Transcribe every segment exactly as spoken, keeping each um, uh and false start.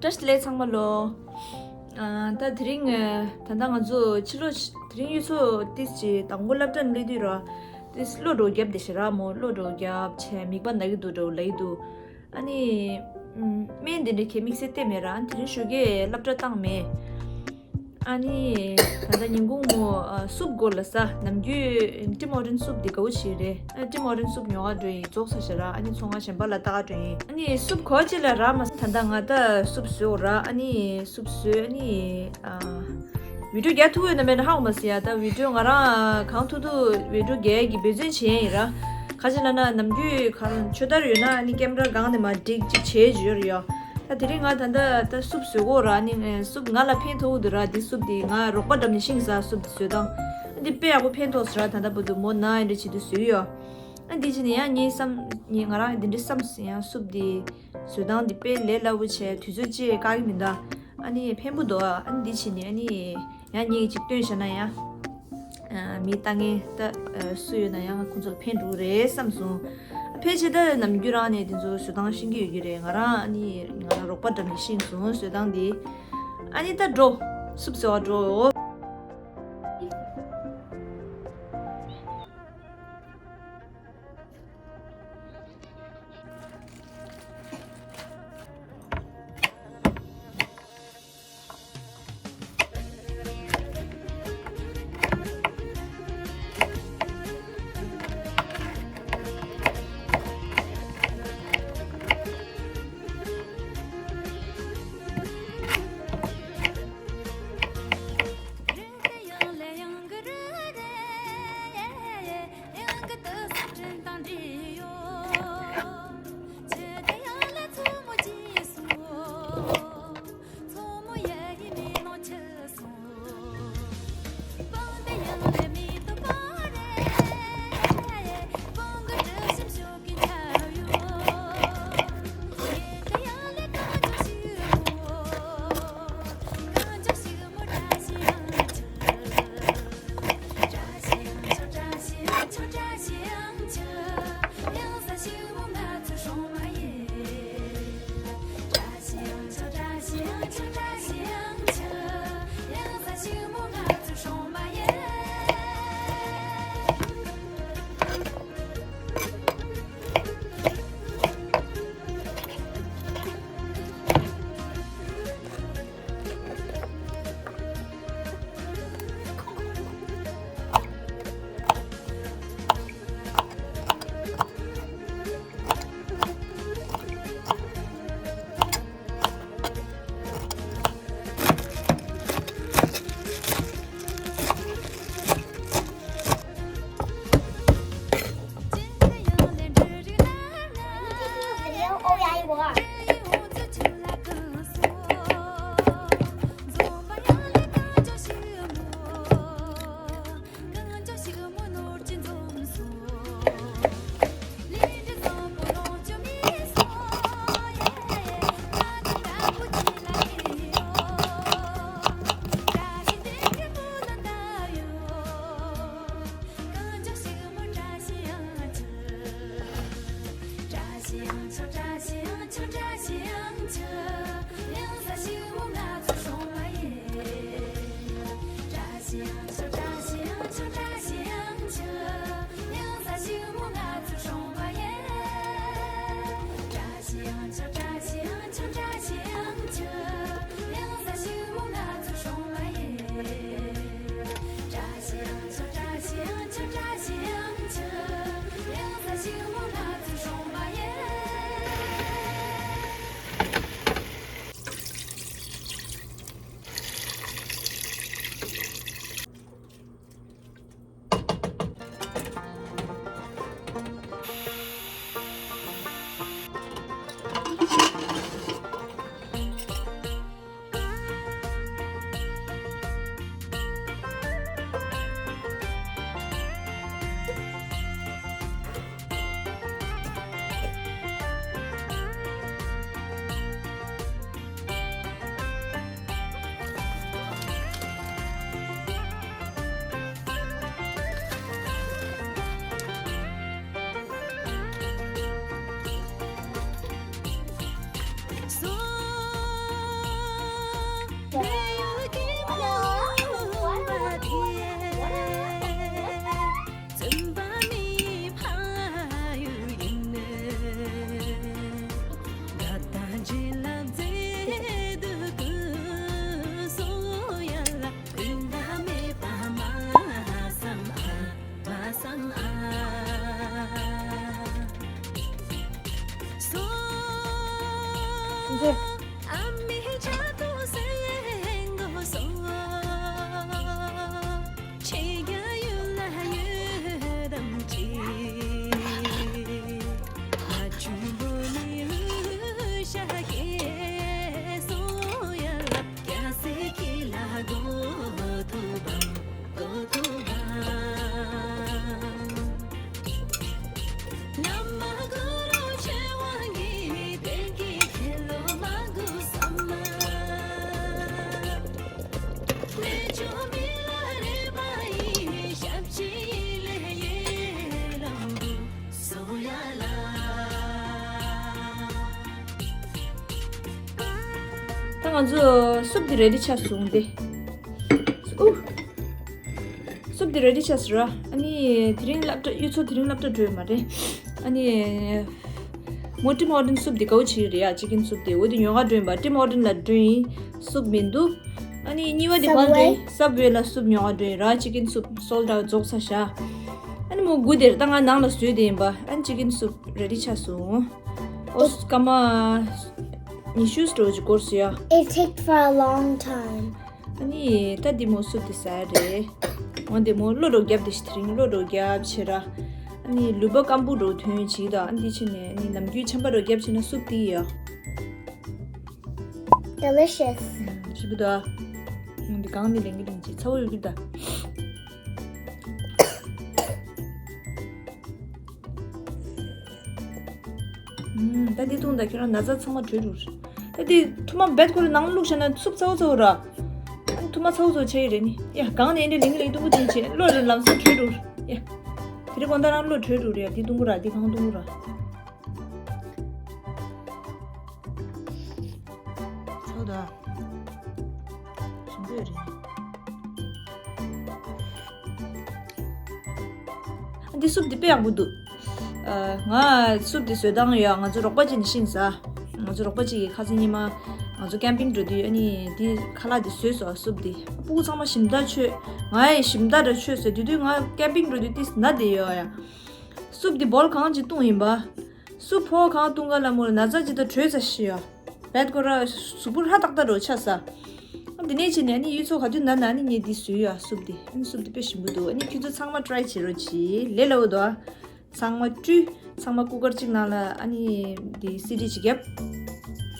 བཀྲ་ཤིས་བདེ་ལེགས་ཚང་མ་ལོ། ཨ། ད་དེ་རིང་ཨ། ད་ལྟ་ང་ཚོ་ཕྱི་ལོགས་དེ་རིང་གཡུ་མཚོ་ཏིས་ཀྱི་དང་པོ་སློབ་གྲྭ་སླེབས་དུས་ར། ཏིས་གློ་བྲོ་རྒྱབ་དེ་ཤི་ར་མོ། གློ་བྲོ་རྒྱབ་བྱས་མིད་པ་ན་གི་འདུག་འདྲ་བོ་ལབ་ཀྱི་འདུག་ཨ་ནི་སྨན་དེ་འདྲ་གས་དམིགས་བསལ་བསྟེན་མེད་ར། ཨ་ནི་དེ་རིང་ཞོགས་ཀས་སློབ་གྲྭ་བཏང་མེད། ཨ་ནི་ད་ལྟ་ཉིན་གུང་མོ་ཨ། སུབ་གོ་ལ་ས། ནམ་རྒྱུན་ཊིམ་ཧོ་ཊན་སུབ་དེ་དགའ་བོ་ཞིག་རེད། ཨ། ཊིམ་ཧོ་ཊན་སུབ་ཉོ་ག་འགྲོ་ཡིན། རྫོགས་ས་ཤ་ར། ཨ་ནི་ཚོང་ཁང་གཞན་པ་ལ་ལྟ་ག་འགྲོ་ཡིན། ཨ་ནི་སུབ་གོ་ཅི་ལ་ར་མ། ད་ལྟ་ང་ད་སུབ་བཟོས་འོ་ར། ཨ་ནི་སུབ་བཟོས། ཨ་ནི་ཨ། བི་ཌིའོ་རྒྱག་ཐུབ་ཡོད་ན་མེད་ན་ཧ་གོ་མ་སོང་ཡ། ད་བི་ཌིའོ་ང་རང་གང་ཐུབ་ཐུབ་བི་ཌིའོ་རྒྱག་གི་འབད་བརྩོན་བྱས་ཡིན་ར། ག་ཅི་ལ་ན་ནམ་རྒྱུན་གང་ཆོས་དར་ཡོད་ན་ཨ་ནི་ཀེམ་ར་སྒང་ནས་མ་སྒྲིག་ཅིག་བྱས་ཡོད་རེད་ཡ། ད་དེ་རིང་ང་ད་ལྟ་ད་སུབ་བཟོས་གོ་ར། ཨ་ནི་སུབ་ང་ལ་ཕན་ཐོགས་འདུག་ར། འདི་སུབ་འདི་ང་རོགས་པ་འདྲ་མི་ཤིང་ཟ། སུབ་འདི་བཟོས་སྟངས་འདི་དཔེ་ཡག་པོ་ཕན་ཐོགས་ཟེར་ར། ད་ལྟ་བར་དུ་མོ་ན་ཨེ་འདྲ་བྱེད་དུ་བཟོས་ཡོད། ཨ་འདི་བྱས་ནས་ཡང་ངས་བསམ་ངས་ང་རང་འདི་འདྲ་བསམ་ཡང་སུབ་འདི་བཟོས་སྟངས་འདི་དཔེ་ལས་སླ་བོ་བྱས། དུས་ཚོད་ཅིག་བཀག་གི་མི་འདུག་ཨ་ནི་ཕན་པོ་འདུག་ཨ་ནི་འདི་བྱས་ནས་ཨ་ནི། ཡང་ངས་ཅིག་སྟོན་བྱས་ན་ཡང་། ཨ། མི་ལྟ་མཁན་ད་ཨ། སུ་ཡོད་ན་ཡང་ཁོང་ཚོ་ལ་ཕན་འགྲོ་གི་རེད་བསམ་སོང་། ཨ། ཕལ་ཆེར་ད་ནམ་རྒྱུན་རང་ནས་དེ་ཚོ་བཟོ་སྟངས་ཤེས་ཀྱི་ཡོད་ཀྱི་རེད། ང་རང་ཨ་ནི་ང་རང་རོགས་པ་འདྲ་མི་ཤེས་སོང་བཟོ་སྟངས་འདི། ཨ་ནི་ད་འགྲོ། སུབ་བཟོ་བ་འགྲོ། ད་ང་ཚོ་སུབ་དེ་རེ་ཌི་ཆགས་སོང་སྟེ། ཨུ། སུབ་དེ་རེ་ཌི་ཆགས་སོང་ར། ཨ་ནི་དེ་རིང་སློབ་གྲྭ་གཡུ་མཚོ་དེ་རིང་སློབ་གྲྭ་འགྲོ་ཡོད་མ་རེད། ཨ་ནི་མོ་ཊི་མོ་ཌན་སུབ་དེ་གའུ་ཆི་རེད་ཡ། ཅི་ཀན་སུབ་དེ་འོ་དེ་ཉོ་ག་འགྲོ་ཡིན་པ། ཊི་མོ་ཌན་ལ་འགྲོ་ཡིན། སུབ་མི་འདུག་ཨ་ནི་གཉིས་པ་དེ་གང་འགྲོ་ཡིན། སབ་ཝེ་ལ་སུབ་ཉོ་ག་འགྲོ་ཡིན་ར། ཅི་ཀན་སུབ་སོལ་ཌ་ཨའུཊ་རྫོགས་ཚར་ཤག་ཨ་ནི་མོ་དགུ་དེར་ད་ང་ནང་ལ་བཟོས་དེ་ཡིན་པ། ཨ་ནི་ཅི་ཀན་སུབ་རེ་ཌི་ཆགས་སོང་། ཨོ་སྐར་མ་ཉི་ཤུ་འགྲོ་ཅིག་འགོར་སོང་ཡ། It take for a long time. ཨ་ནི་ད་འདི་མོ་སུབ་དེ་ཟ་ཡ་རེད། འོན་ཏེ་མོ་བློ་འགྲོ་རྒྱབ་དེ་ཤི་དེ་རིང་བློ་འགྲོ་རྒྱབ་བྱེད་ར། ཨ་ནི་ལུད་པ་སྐམ་པོ་འགྲོ་ཐོན་བྱེད་ད། ཨ་འདི་ཕྱིན་ནས་ཨ་ནི་ནམ་རྒྱུན་ཆམ་པ་འགྲོ་རྒྱབ་བྱེད་ན་སུབ་དེ་ཡ། Delicious. ཞིབ་ཏུ་ཨ། འདི་གང་ནས་ལེན་གི་ལེན་གྱི་ཚ་བོ་ཡོད་གི་ད། ཨུམ། ད་འདི་འཐུང་ད་ཁྱེད་རང་ན་ཚ་ཚང་མ་བྲོས་འགྲོ་རེད། ད་འདི་ཐུར་མ་རྦད་ཁོ་རང་ནང་བླུགས་བྱས་ན་སུབ་ཚ་བོ་ཚ་བོ་ར། ཨ་ཐུར་མ་ཚ་བོ་ཚ་བོ་ཆགས་ཡི་རེད་ནི། ཡ་གང་ནས་འདི་ལིང་ལིང་ཏུང་པོ་དེ་བྱས་བློ་རེ་ལམ་སང་བྲོས་འགྲོ་རེད། ཡ། དེ་རིང་དགོང་དག་རང་བློ་བྲོས་འགྲོ་རེད་ཡ། འདི་ཏུང་པོ་ར་འདི་གང་ཏུང་པོ་ར། ཚ་བོ་ད། ཞིམ་པོ་རེད། འདི་སུབ་འདི་དཔེ་ཡག་པོ་འདུག་ཨ། ང་སུབ་འདི་བཟོ་སྟངས་ཡོད། ང་ཚོ་རོགས་པ་ཅིག་ནས་ཤེས་ས། ང་ཚོ་རོགས་པ་ཅིག་གིས་ཁ་སང་ཉི་མ་ང་ཚོ་ཀེམ་པིང་འགྲོ་དུས་ཨ་ནི་འདི་ཁ་ལག་འདི་བཟོས་སོང་། སུབ་འདི་སྤུ་གུ་ཚང་མ་ཞིམ་ད་མཆོད། ང་ཡི་ཞིམ་ད་འདྲ་མཆོད་ཟེར། དེ་དུས་ང་ཀེམ་པིང་འགྲོ་དུས་ཏིས་ན་བསྡད་ཡོད་ཡ། སུབ་འདི་བོལ་གང་ཅིག་བཏུང་ཡིན་པ། སུབ་ཕོ་གང་བཏུང་ག་ལ་མོ་ལ་ན་ཚ་ཅིག་ད་བྲོས་ཚ་ཤི་ཡ། བད་ཀོ་ར་གཟུགས་པོ་ཧྲ་ཏག་ཏག་རོ་ཆགས་ས། ཨ་འདི་ནས་བྱས་ནས་ཨ་ནི་གཡུ་མཚོ་ག་དུས་ན་ན་ཨ་ནི་ངས་འདི་བཟོས་ཡ་སུབ་འདི། ཨ་ནི་སུབ་འདི་དཔེ་ཞིམ་པོ་འདུག་ཨ་ནི་ཁྱོད་ཚོ་ཚང་མ་ཀྲའི་བྱེད་རོགས་གྱིས། ལས་སླ་བོ་འདུག་ཨ། ཚང་མ་བཀྲུས། ཚང་མ་ཀུ་ཀར་གཅིག་ནང་ལ་ཨ་ནི་འདི་སི་ཊི་གཅིག་བརྒྱབ།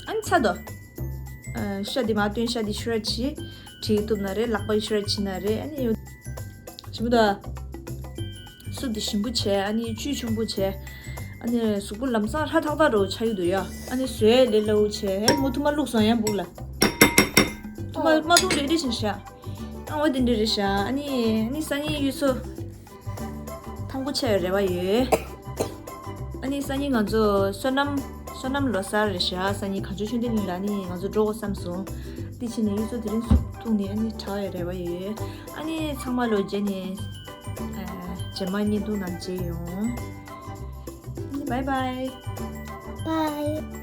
ཨ་ནི་ཚར་དོ། ཨ་ཤ་འདི་མ་བཏོན། ཤ་འདི་ཤུ་རེཌ་བྱས། བྲིས་གཏུབ་ན་རེད། ལག་པ་ཤུ་རེཌ་བྱས་ན་རེད། ཨ་ནི་ཞིམ་པོ་འདུག་ཨ། སུབ་འདི་ཞིམ་པོ་བྱས། ཨ་ནི་བཅུད་ཆེན་པོ་བྱས། ཨ་ནི་གཟུགས་པོ་ལམ་སང་ཧྲ་ཐག་ཐག་རོ་ཆགས་ཡོད་འདུག་ཡ། ཨ་ནི་བཟོས་ལས་སླ་བོ་བྱས། ཧེ་མོ་ཐུར་མ་བླུགས་སོང་ཡ་སྦུག་ལ། ཐུར་མ་མ་བླུགས་རེ་རེ་བཞིན་བཞག་ཨ་འོ་དེ་འདྲ་རེད་བཞག་ཨ་ནི་ཨ་ནི་སང་ཉིན་གཡུ་མཚོ་ཐང་པོ་ཆགས་ཡོད་རེ་བ་ཡོད། ཨ་ནི་སང་ཉིན་ང་ཚོ་བསོད་ནམས་བསོད་ནམས་ལོ་གསར་རེད་བཞག་སང་ཉིན་གངས་ལྗོངས་ཆོས་ལྡན་གླིང་ལ་ཨ་ནི་ང་ཚོ་འགྲོ་དགོས་བསམ་སོང་། དེ་ཕྱིན་ནས་གཡུ་མཚོ་དེ་རིང་སུབ་འཐུང་ནས་ཨ་ནི་དྲག་ཡོད་རེ་བ་ཡོད། ཨ་ནི་ཚང་མ་ལོ་རྗེས་ནས་ཨ་རྗེས་མ་བརྙན་ཐུང་ནང་མཇལ་ཡོང་། ཨ་ནི་བའི་བའི། བའི།